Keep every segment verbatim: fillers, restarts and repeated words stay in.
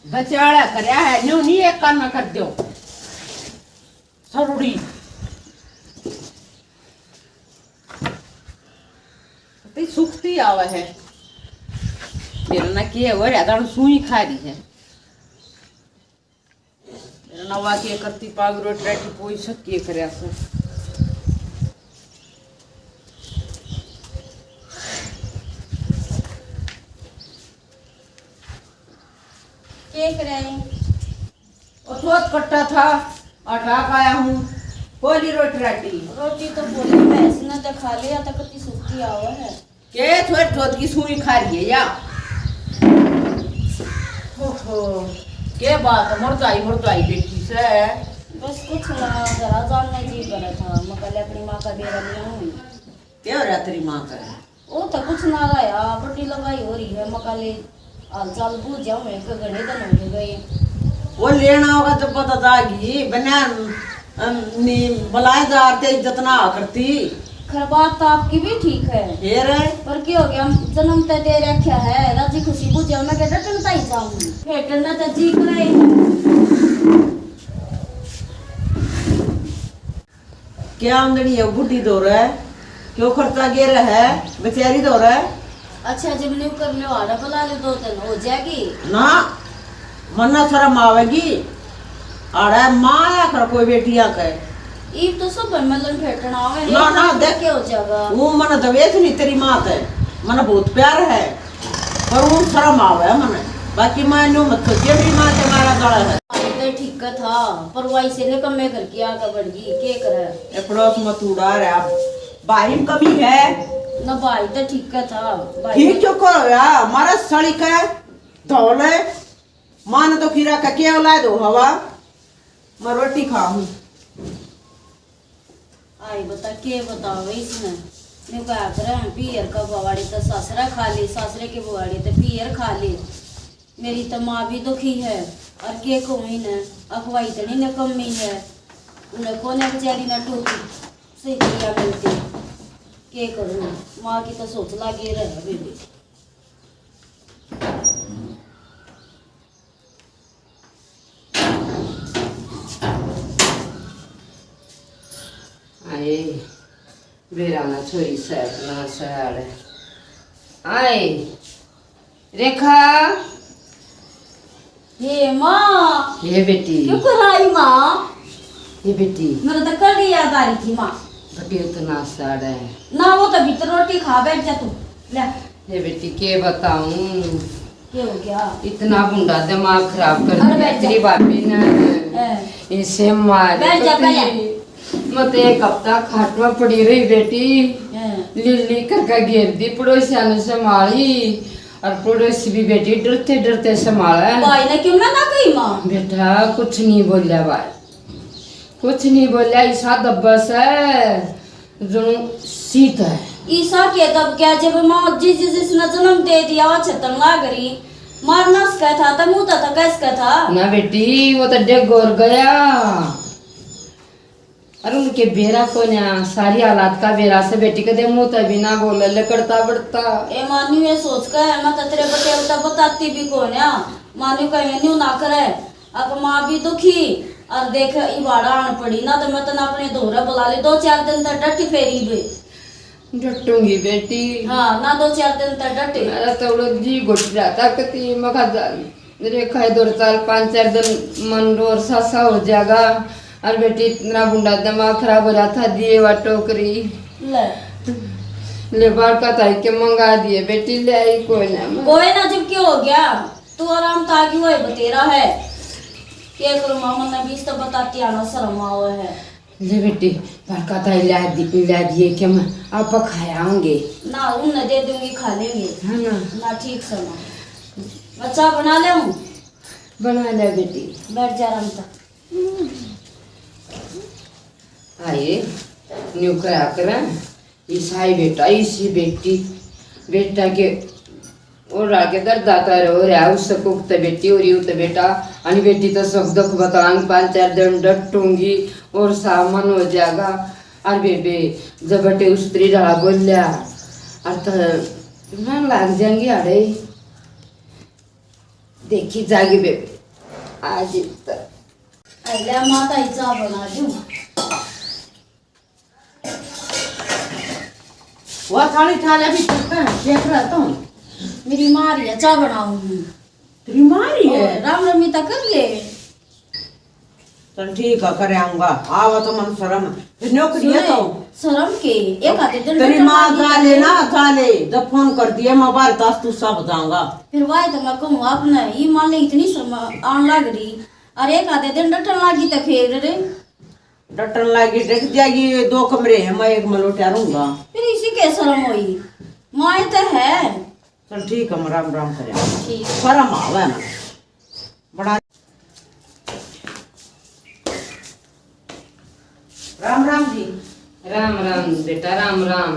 बचाड़ा करया है, न्यू नहीं एक काना कर दो। सरुड़ी। ते सुखती आवे है। मेरा ना के हो रहा, दारू सूई खा रही है। मेरा ना वा के करती पाग रोटी राटी पोई सब के करया से। के करे? और थोत कट्टा था, और राख आया हूँ। पोली रोटी राटी। रोटी तो पोली, भैंस ने तो खा लिया, तो कति सूखी आवा है। के थोड़ी थोत की सूई खा रही है या? ओहो, के बात है, मुरझाई मुरझाई बैठी से। बस कुछ ना, जरा जानने जी करे था, मैं पहले अपनी माँ का बेरा लिया हूँ। क्या हो रहा तेरी माँ का? वो तो कुछ ना रहा, बड़ी लंबाई हो रही है, मकाले हाल चाल बूझ जाऊं, एक घणे दिन हो गए। वो लेना होगा जब पता जागी, बना, अम, नी, बुलाए जा ते इज्जत ना करती। खैर, बात तो आपकी भी ठीक है। फिर? पर क्या हो गया, जन्म ते दे रखा है, राजी खुशी बूझ जाऊं, मैं कहता तुम ताई जाऊंगी। भेटन ना तो जी करे। क्या आमदनी है बूढ़ी धोरै? क्यों खर्चा गेरै है बेचारी धोरै? अच्छा, जब न्यू कर लो, आड़ा बुला ले, दो तीन हो जाएगी। ना, मन्ना शर्म आवेगी। आड़ा माँ आया कर कोई बेटियां के। ईब तो सब मिलन भेटन आवे हैं, ना, ना, देख, के हो जाएगा। वो मन दवेश नहीं तेरी माँ ते, मन बहुत प्यार है। पर वो शर्म आवे है मने। बाकी मैं न्यू मत सोचिए, मेरी माँ के मारा गाला है। भाई तो ठीक था, पर वाई से ने कमे घर की आगे बढ़ गई, के करे? ए पड़ोस में तू उड़ा रहा, भाई में कमी है? ना, भाई तो ठीक था, भाई ठीक तो क्यों कर रहा? हमारा सड़ी का धौले, माँ ने तो खीरा का के औलाद हो हवा, मैं रोटी खाऊं। आई बता, के बतावे इसने? न्यू कहा करे, पीहर का बुआड़े तो सासरा खा ले, सासरे के बुआड़े तो पीहर खा ले। मेरी तो माँ भी दुखी है, और के कहूँ इन्हें, अखवा इतनी ने कमी है, उन्हें कोने बेचारी ने टूटी सही दिया मिलती। के करूँ, माँ की तो सोच लागे रहे बेबी। आए, बेरा ना छोरी सै, ना सै आड़े। आए, रेखा। हे माँ। हे बेटी। क्यों कराई माँ? हे बेटी। मेरा तो कल ही याद आ रही थी माँ। बेटी, तो ना सै आड़े। ना, वो तो भीतर रोटी खा, बैठ जा तू। ले। हे बेटी, के बताऊं? के हो गया? इतना भुंडा दिमाग खराब कर अरे दिया बैठ जा। तेरी भाभी ने। हैं। इसे मार बैठ जा तो पहले। थी। मैं तो एक हफ्ता खाट में पड़ी रही बेटी। हैं। लीली करके घेर दी, पड़ोसिया ने संभाली। और पड़ोसी भी बेटी डरते डरते संभाला। भाई ने क्यों ना, ना कही माँ? बेटा, कुछ नहीं बोलिया भाई। कुछ नहीं बोलिया, ईसा दब्बस है, जुनू सीत है। ईसा के दब गया, जब माँ जिस, जिस, जिसने जन्म दे दिया, वो छतन लाग रही। मारना उसका था, तो मुँह तो, तो कैसका था? ना बेटी, वो तो डेग और गया। अरे उनके बेरा कोन्या, सारी हालात का बेरा से बेटी, कदे मुँह तो भी ना बोले, लकड़ता बड़ता। ए मान्यू, ये सोच के मैं तो तेरे बटेल तो बताती भी कोन्या। मान्यू कहे न्यू ना करे। अब माँ भी दुखी, और देख, इबाड़ा आन पड़ी ना, तो मैं तने अपने धोरे बुला ले, दो चार दिन तक डटी फेरी बे। डटूंगी बेटी। हाँ, ना, दो चार दिन तक डटे। मेरा तो उड़ो जी घुट जाता कती, मखा जा, रेखा इधर चाल पाँच चार दिन मन और सासा हो जाएगा। और बेटी, इतना बुंडा दिमाग खराब हो रहा था, दिए वा टोकरी। ले। ले, बार का ताई के मंगा दिए बेटी, ले आई कोई ना। कोई ना, जब क्यों हो गया? तू आराम तागी हुए बतेरा है। के करूँ माँ, मन्ने भी इस तो बताती आना शर्म आवे है। ले बेटी, बड़का ताई ला दी, ला दिए के मैं आप खाया होंगे। ना, उन्हें दे दूंगी, खा लेंगे। है ना? ना, ठीक से माँ। मैं चाय बना ले हूँ। बना ले बेटी। बैठ जा आराम से। आए, न्यू कहा करें। ईसाई बेटा, इसी बेटी, बेटा के और आगे दर्द आता रहो रहा, उससे कुकते बेटी हो रही होते बेटा, अन बेटी तो सुख दुख बताऊंगी, पाँच चार दिन डटूंगी और सामान हो जाएगा। और बेबे, जब बटे उस तरी ढाला बोल लिया, और तो मैं लाग जाएंगी आड़े। देखी जागी बेबे, आज तो। अरे माता ही चाह बना दूं। वह थाली थाले भी चुप कर, देख रहा तू। मेरी माँ रही है, चाह बनाऊंगी। तेरी माँ रही है? और राम रमी तक कर ले। चल ठीक है, कर आऊंगा। आवा तो मन शर्म, फिर नौकरी है सुने, तो। शर्म के, एक आधे दिन तेरी डटन माँ लागी जा तो ले ले। ना, जा ले। जब फोन कर दिया मैं बाहर, दस तू सब जाऊंगा। फिर वाई तो मैं कहूँ आपने, ये मान ले इतनी शर्म आन लग रही। और एक आधे दिन डटन लागी तो फिर रे। डटन लागी, डट जाएगी, दो कमरे हैं, मैं एक में लोटिया रहूंगा। फिर इसी के शर्म हुई, माए तो है। चल ठीक है, मैं राम राम करें। ठीक। शर्म आवे ना। बड़ा राम राम जी। राम राम बेटा, राम राम।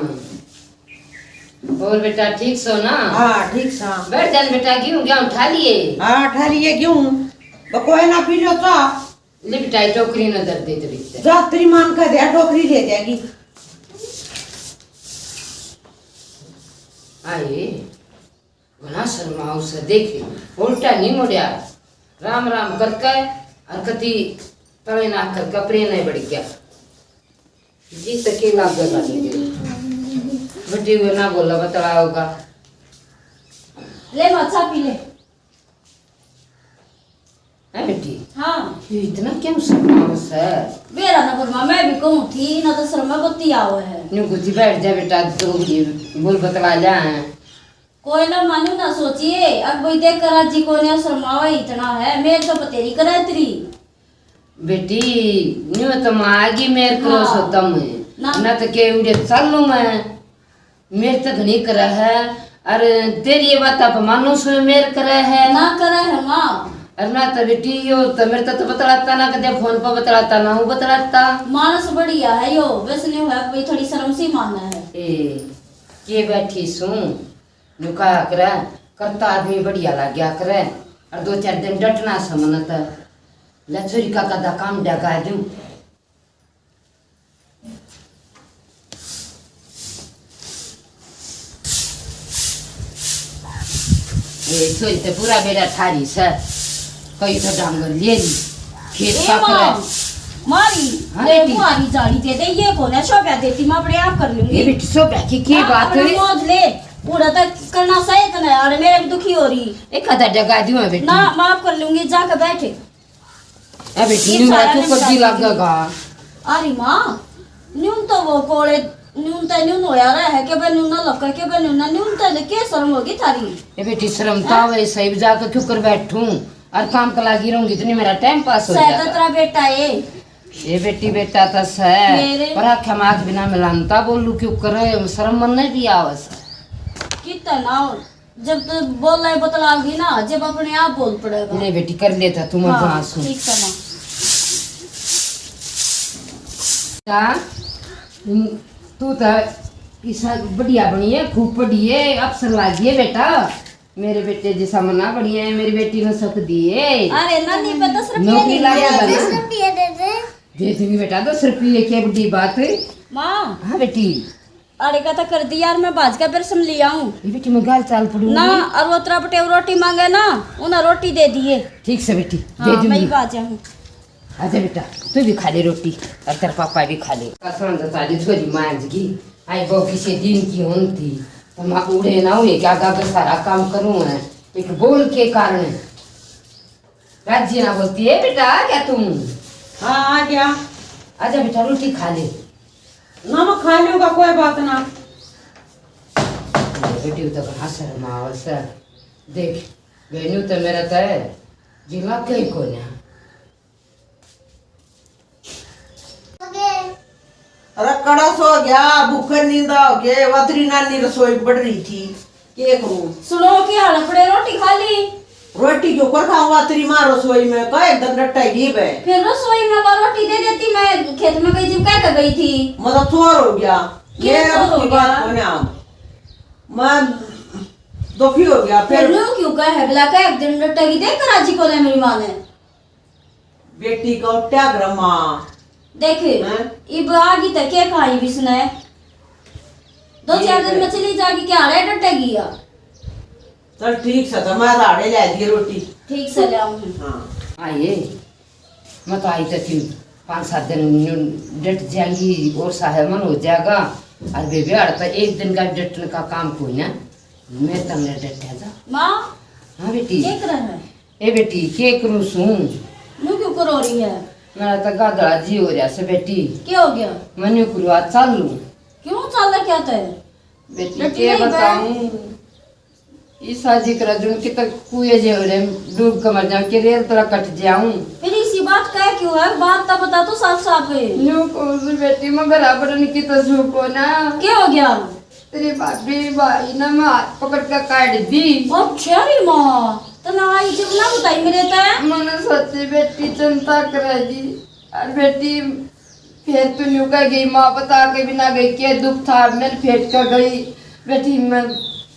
और बेटा ठीक सो ना? हाँ, ठीक सा। बैठ जान बेटा, गेहूं गेहूं उठा लिए? हाँ, उठा लिए गेहूं। तो कोई ना, पी लो चाह। ले बेटा, ये टोकरी न दर्द दे दे बेटा। जा, तेरी मां का दे, टोकरी ले जाएगी। आए, घणा शर्माओ से देखे, उल्टा नहीं मुड़या। राम राम करके और कति तले ना करके प्रेम नहीं बढ़ गया। जी तक ही लाग गया। बटी हुए ना बोला, बतला होगा। ले माँ, चाह पी ले। है बेटी? हाँ। ये इतना क्यों शर्माओ से? बेरा ना फरमा, मैं भी कहूँ थी ना, तो शर्मा बत्ती आवे है। न्यू कुछ बैठ जा बेटा, तो ये बोल बतला जा है। कोई ना मानू ना सोचिए, अब कोई देख कर राजी कोई ना, शर्मावे इतना है, मेरे तो बतेरी करे तेरी। बेटी, न्यू तो माँ आगी मेरे करो हाँ। सो तम। ना। ना तो के उड़े चालू मैं। मेरे तो घणी करे है, अरे तेरी ये बात आप मानो सो मेरे करे है। ना करे है माँ। अरे ना तो बेटी, यो तो मेरे तो, तो बतलाता ना, कदे फोन पर बतलाता ना, वो बतलाता। मानस बढ़िया है यो, बस न्यू है कोई थोड़ी शर्म सी माने है। ए, के बैठी सूं? न्यू कहा करे, करता आदमी बढ़िया लाग्या करे, और दो चार दिन डटना समनत। ले छोरी का कदा काम डगा दूं। ये छोरी तो पूरा बेरा ठारी से, कई तो डांगर ले ली, खेत ए पक रहा है। माँ, मारी, हाँ ए बेटी। मारी जाली दे दे, ये कौन है? शोभा देती, मैं अपने आप कर लूंगी। ये बेटी, शोभा की, की हाँ, बात अपनी है? मौज ले, पूरा तक करना सही तो नहीं, और मेरे भी दुखी हो रही। एक आधा डगा दूं मैं बेटी। ना, माफ कर लूंगी, जाके बैठे। ए बेटी, ये न्यू सारा तू नहीं कदी जाती। लगेगा। अरे माँ, न्यून तो वो कोले, न्यून तो न्यून होया रहा है, के बे न्यून ना लगे, के बे न्यून ना, न्यून तो के शर्म होगी थारी? ए बेटी, शर्म तो हाँ? आवे, सही जाके क्यों कर बैठूं? और काम का लागी रहूंगी, इतनी मेरा टाइम पास हो सही जाता। तो तेरा बेटा है। ए बेटी, बेटा तो सै, मेरे पर आख्या में आंख बिना मिलानता बोलू क्यों करे, शर्म मन नहीं भी आवे सै। कितना ना हो, जब तो बोला है बतलाओगी ना, जब अपने आप बोल पड़ेगा। ले बेटी, कर लेता तू, मैं हाँ, जाऊं सूं। ठीक है माँ। हाँ, तू तो इसा बढ़िया बनी है, खूब पढ़ी है, अफसर लागी है बेटा। मेरे बेटे जैसा मना बढ़िया है, मेरी बेटी ने सुख दिए। अरे नानी पे दस रुपये नौकरी नहीं लाया दिए। था ना? दस रुपये दे दे। दे दूंगी बेटा, दस रुपये, क्या बड़ी बात है। माँ। हाँ बेटी। अरे का तो कर दी यार, मैं भाज का बेरसम ले आऊं। ये बेटी, मैं गाल चाल पड़ूंगी। ना, और वो तेरा बटेव रोटी मांगे ना, उन्हें रोटी दे दिए। ठीक से बेटी, हाँ, दे दूंगी। मैं ही भाज आऊं। आजा बेटा, तू भी खा ले रोटी, और तेरा पापा भी खा ले। का सांझ सारी छोरी मांझ गई। आई वो किसी दिन की होन थी, तो मैं उड़े ना हुए क्या, गागर सारा काम करूं है, एक बोल के कारण। राजी ना बोलती है, बेटा, आ गया तू? हाँ, आ गया। आजा बेटा, रोटी खा ले। ना, मैं खा लूंगा, कोई बात ना। बेटी तो कहाँ शर्म आवे से। देख, बेनू तो मेरा तो है, जी लागे ही कोन्या। अरे कड़ा सो गया, भूखे नींदा हो गए, वतरी नानी रसोई बढ़ रही थी, के करूं? सुनो, के हाल पड़े, रोटी खा ली? रोटी क्यों कर खाऊंगा, तेरी माँ रसोई में, का एक दिन रट्टा ही बे। फिर रसोई में वो रोटी दे देती, मैं खेत में गई थी, कह के गई थी। मतलब चोर हो गया, ये मेरा चोर हो बस की गया? बात होने आ, मैं दुखी हो गया। फिर फिर न्यू क्यों कहे, भला कह एक दिन रट्टा की देख कर राजी को ले मेरी माँ ने। बेटी का उठ्या घर माँ। देख, हैं? इब आगी तो के खाई बिसने? दो चार दिन में चली जागी, क्या रे डटेगी या? चल ठीक से, तो मैं आड़े ले दी रोटी। ठीक से ले आऊंगी। हाँ। आइए, मैं तो आई तो थी, पाँच सात दिन न्यू डट जाएंगी और साहेबन हो जाएगा। और बेबे, आड़ तो एक दिन का डटने का काम कोई ना, मैं तमने डटा जा। माँ। हाँ बेटी। क्या कर रहा है? ए बेटी, के करूँ सूं? न्यू क्यों करो रही है? मेरा तो गादड़ा जी हो रहा से बेटी। क्या हो गया? मैं न्यू करूँ, आज चाल लूँ। क्यों चाल रहा क्या तय? बेटी, डटी के नहीं बताऊं? ईसा जी करा जुन की तक कुए जे हो रहे, डूब के मर जाऊं, कि रेल तला कट जाऊं। फिर इसी बात का क्यों है? बात तो बता तू साफ साफ है। न्यू कौन सी बेटी, मैं बराबर नहीं की तो झूको ना। क्या हो गया? तेरी भाभी भाई ना मैं हाथ पकड़ के काट दी। अच्छा रे माँ, तो ना आई जब ना बताई मेरे ते। मैंने सच्ची बेटी चिंता करा दी। और बेटी फिर तू न्यू कह गई, माँ बता के भी ना गई, के दुख था, मैं फेंट कर गई। बेटी, मैं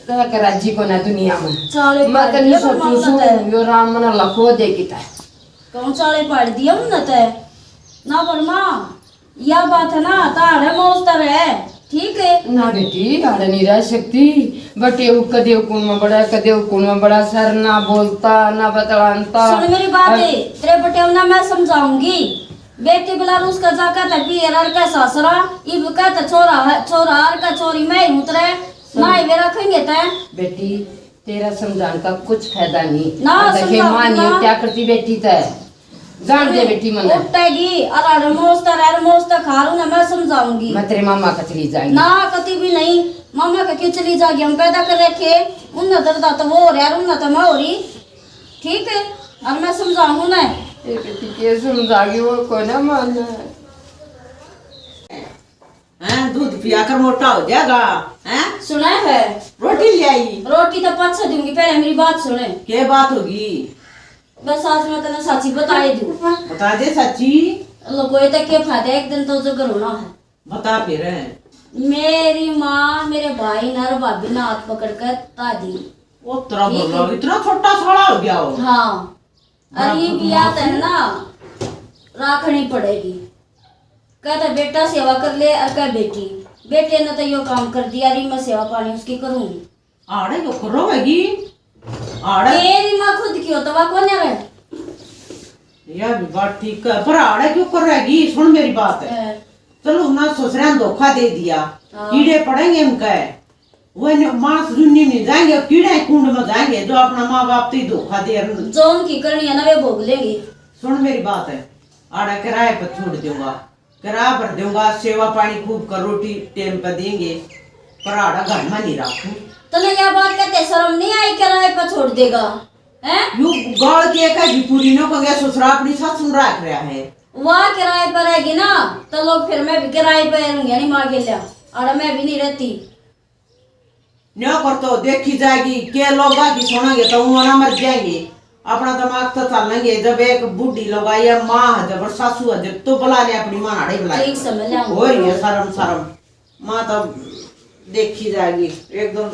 रह के राजी को ना दुनिया में। चाले मैं पाड़ तो नहीं दिया सोचू भगवान सू, ने। यो राम मना लखो दे किता। कौन चाले पाड़ दिया उन्हें ते? ना पर माँ, या बात है ना, तारे मौस्तर है, ठीक है? ना बेटी, आड़े नहीं रह सकती। बटेऊ कदे कुण में बड़ा, कदे कुण में बड़ा, सर ना बोलता, ना बतलानता। सुन मेरी बात और है, तेरे बटेऊ ना मैं समझाऊंगी। बेटी बुला उसका जाकर तक भी एरर का सासरा, इब का तो छोरा है, छोरा आर का छोरी मैं ही उतरे, माई वे रखेंगे तै। बेटी, तेरा समझाने का कुछ फायदा नहीं। ना और देखे, समझाऊंगी माँ नहीं ना। क्या करती बेटी तै। जान दे बेटी मन्ने। उठेगी, और रमोस तै, रमोस तै खारू ना मैं समझाऊंगी। मैं तेरे मामा का चली जाएंगी। ना, कती भी नहीं। मामा का क्यों चली जाएगी? हम पैदा कर रखे, उन्हें दर्दा तो वो हो रहा, उन्हें तो मैं हो रही। ठीक है, और मैं समझाऊं ना। ए बेटी, के समझागी, वो कोई ना माने। हैं, दूध पिया कर मोटा हो जाएगा, हैं? सुना है? रोटी ले आई। रोटी तो पाछे दूंगी, पहले मेरी बात सुने। के बात होगी? बस आज मैं तने साची बता ही दूं। बता दे साची। लो, कोई तो के फायदा, एक दिन तो जो करो ना है। बता फिर। मेरी माँ मेरे भाई ने और भाभी ने हाथ पकड़ कर ता दी। ओ तेरा ठीक है। भला, इतना छोटा साला हो गया हो। हाँ। बड़ा अरे ये बदमाश बियाह है। है ना, राखनी पड़ेगी। कहता बेटा सेवा कर ले, और कह बेटी, बेटे ने तो यो काम कर दिया, अरे मैं सेवा पानी उसकी करूंगी। आड़े क्यों कर रहेगी? आड़े तेरी माँ खुद की हो तो वह कौन है? यह भी बात ठीक है, पर आड़े क्यों कर रहेगी? सुन मेरी बात है। है। चलो ना, ससुरा ने धोखा दे दिया, हाँ। कीड़े पड़ेंगे उनका। वो न-, मांस जुन्नी में जाएंगे, कीड़े कुंड में जाएंगे, जो अपना माँ बाप तो ही धोखा दे रहे हैं। जो उनकी करनी है ना, वे भोग लेंगे। सुन मेरी बात है, आड़ा किराए पर छोड़ दूंगा, किराया भर दूंगा, सेवा पानी खूब कर, रोटी टेम पे देंगे, पर आड़ा घर में नहीं रखूं। तने यह बात कहते शर्म नहीं आई, किराए पर छोड़ देगा? हैं? यू गाल के कह भी पूरी नो, कह गया ससुरा अपनी सासू ने रख रहा है। वाह, किराए पर रहेगी ना, तो लोग फिर मैं भी किराए पर रहूंगी, नहीं माँ के लिया, और मैं भी नहीं रहती। न्यो कर तो देखी जाएगी, के लोगा की सुनेंगे तो वो ना मर जाएंगे। अपना दिमाग तो चलेंगे, जब एक बूढ़ी लुगाई है, माँ है जब और सासू है जब, तो बुला ले अपनी माँ, नाड़े बुला ले। ठीक समझ ले। हो रही है शर्म, शर्म। माँ तो देखी जाएगी एकदम,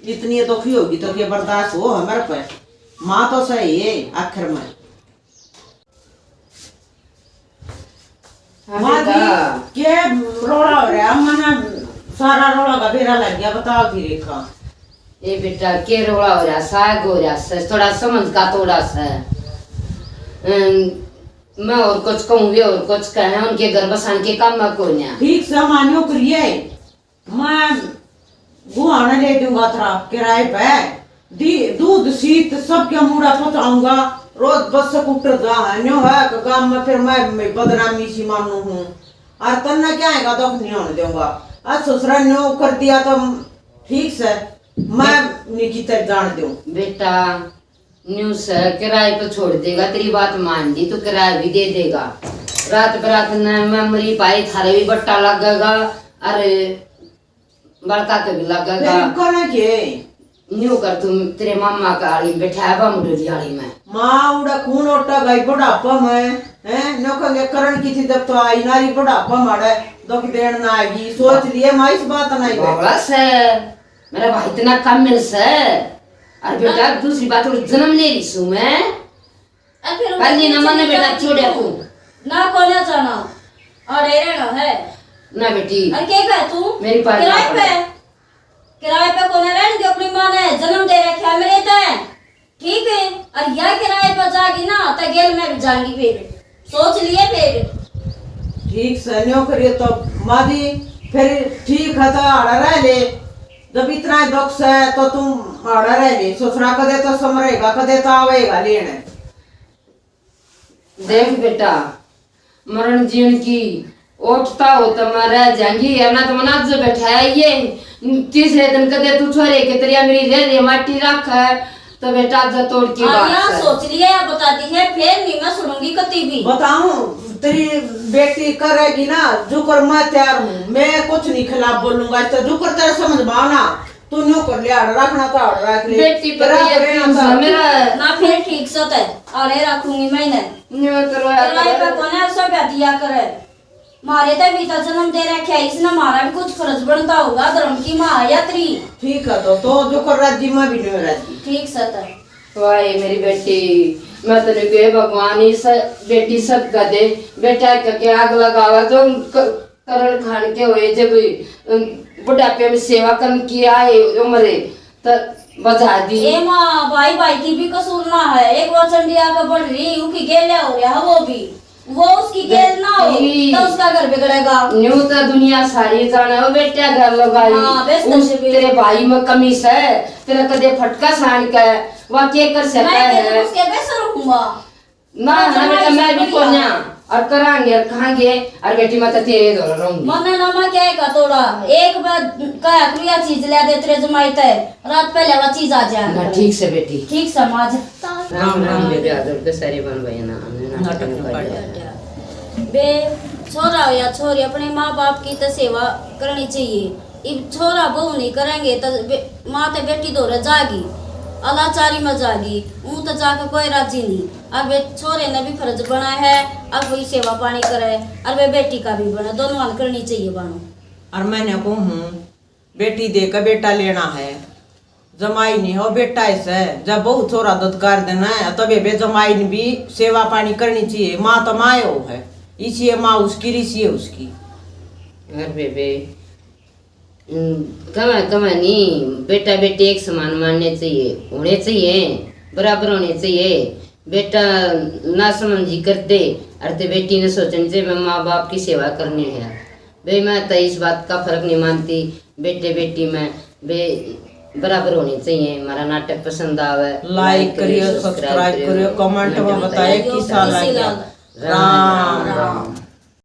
इतनी दुखी होगी तो के बर्दाश्त हो हमारे पे। माँ तो सही है आखिर में। हाँ माँ बेटा। जी, के रोला हो रहा? मना सारा रोला का बेरा लग गया, बताओ जी रेखा। ए बेटा, के रोला हो रहा, साग हो रहा से, थोड़ा समझ का तोड़ा से। अम, मैं और कुछ कहूँ, वे और कुछ कहें, उनके घर बसान के काम में कोई ना। ठीक से मान्यो करिए। मैं गुहाना ले दूंगा थरा किराए पे। दी-, दूध सीत सबके मुड़ा पहुंचाऊंगा। रोज बस स्कूटर जा है, न्यो है कि गांव में फिर मैं, मैं बदनामी सी मानू हूँ। और तन्ने क्या आएगा, दुख नहीं होने दूंगा। आज ससुरा न्यो कर दिया तो ठीक से, मैं नहीं किते जान दूं। बेटा, न्यू से किराए पे छोड़ देगा, तेरी बात मान ली तो किराया भी दे देगा। रात बरात ने मैं मरी पाई, थारे भी बट्टा लगेगा, अरे बड़का के भी लगेगा। फिर करा के? न्यू कर, तू तेरे मामा का आली में बैठा है, बामुडोली आली में। माँ उड़ा कौन ओटा गई बुढ़ापा में, हैं? नौकर के करण की थी जब तो आई नारी बुढ़ापा मारे, दुख देन ना आएगी। सोच लिए माँ इस बात ना ही। बावला से। मेरा भाई इतना काम मिल से। अरे बेटा, हाँ। दूसरी बात, और जन्म ले रही सू मैं। अरे फिर पहली ना माने बेटा, छोड़े तू। ना को ना जाना, अड़े रहना है। ना बेटी। अरे के पे तू? मेरी पास किराए ना पे? किराए पे कोने रहने दे अपनी माँ ने, जन्म दे रखा है मेरे ते। ठीक है, और या किराए पे जागी ना तो गेल मैं भी जाऊंगी फिर। सोच लिए फिर। ठीक से न्यो करिए तो माँ जी, फिर ठीक है तो आड़ा रह ले। जब इतना ही दुख से तो तुम आड़ा रह ले। ससुरा कदे तो समरेगा, कदे तो आवेगा लेने। देख बेटा, मरण जीण की ओटता हो तो मैं रह जाऊंगी, या ना तो मना जो बैठा है ये। तीसरे दिन कदे तू छोरे के तरिया मेरी रह रही माटी रख है, तो बेटा जो तोड़ की हाँ, बात यहाँ है। सोच लिया, या बता दी है, फिर नहीं मैं सुनूंगी कती भी। बताऊं, तेरी बेटी करेगी ना, जुकर मैं तैयार हूँ, मैं कुछ नहीं खिलाफ बोलूंगा, तो जुकर तेरे समझ में आना। तू न्यू कर ले, आड़ रखना तो आड़ रख ले। बेटी पर तेरा ये प्रेम था। मेरा ना फिर ठीक सत है, आड़े रखूंगी मैं इन्हें। न्यू तो रोया तेरा करे। इतना कौन है, सब दिया करे। मारे ते भी तो जन्म दे रखे है, इसने मारा भी कुछ फर्ज बनता होगा, धर्म की माँ यात्री। ठीक है, तो, तो जो कर राजी, मैं भी नहीं राजी। ठीक सत है। वाह, ये मेरी बेटी, मैं तने कहे भगवान, इस बेटी सब का दे, बेटा का के आग लगावा, जो क-, करण खान के होए, जब, अम, बुढ़ापे में सेवा करन की आए उम्र, त बजा दी। ए माँ, भाई, भाई की भी कसूर ना है, एक वो चंडी आके बढ़ रही, उकी गेल्या हो रहा है वो भी, वो उसकी गेल ना हो, बेटी। तो उसका घर बिगड़ेगा। न्यू तो दुनिया सारी जाने, वो बेटा घर लगाई, हाँ, बेस उस तशबीह। तेरे भाई में कमी से, तेरे कदे फटका सान के, वह के कर सकता मैं है? उसके बेसर हूँ। ना, ना बेटा, मैं भी कोन्या। और करांगे, और खाएंगे, और बेटी, मैं तो तेरे धोरे रहूंगी। मन्ने ना मैं क्या का तोड़ा, एक बार कहा करिया चीज ले दे तेरे जमाई ते, रात पहले वो चीज आ जाए। ना, ठीक से बेटी। ठीक से माज। राम राम बेबे, आदर के सारे बन भाई ना, हमने ना नाटक पढ़ लिया। बे, छोरा हो या छोरी, अपने माँ बाप की तो सेवा करनी चाहिए। इब छोरा बहू नहीं करेंगे तो बे-, माँ ते बेटी धोरे जागी, अलाचारी में जागी, ऊँ तो जाके कोई राजी नहीं। अब वे छोरे ने भी फर्ज बना है, अब वही सेवा पानी करे, और वे बेटी का भी बने, दोनों हाल करनी चाहिए बानो। और मैंने कहूँ हूँ, बेटी दे के बेटा लेना है, जमाई नहीं हो, बेटा ऐसे। जब बहू छोरा दुत्कार देना है, तब बेबे जमाई ने भी सेवा पानी करनी चाहिए। माँ तो माँ हो है, इसी है माँ उसकी, ऋषि है उसकी। घर बेबे, हम्म, कमा, कमा नहीं, बेटा बेटी एक समान मानने चाहिए, होने चाहिए, बराबर होने चाहिए। बेटा ना समझी कर दे, और ते बेटी ने सोचनी चाहिए, मैं माँ बाप की सेवा करनी है। बे, मैं तो इस बात का फर्क नहीं मानती, बेटे बेटी में बे बराबर होनी चाहिए। हमारा नाटक पसंद आवे, like करियो, subscribe करियो, comment में बताइए किसा लग गया। राम राम।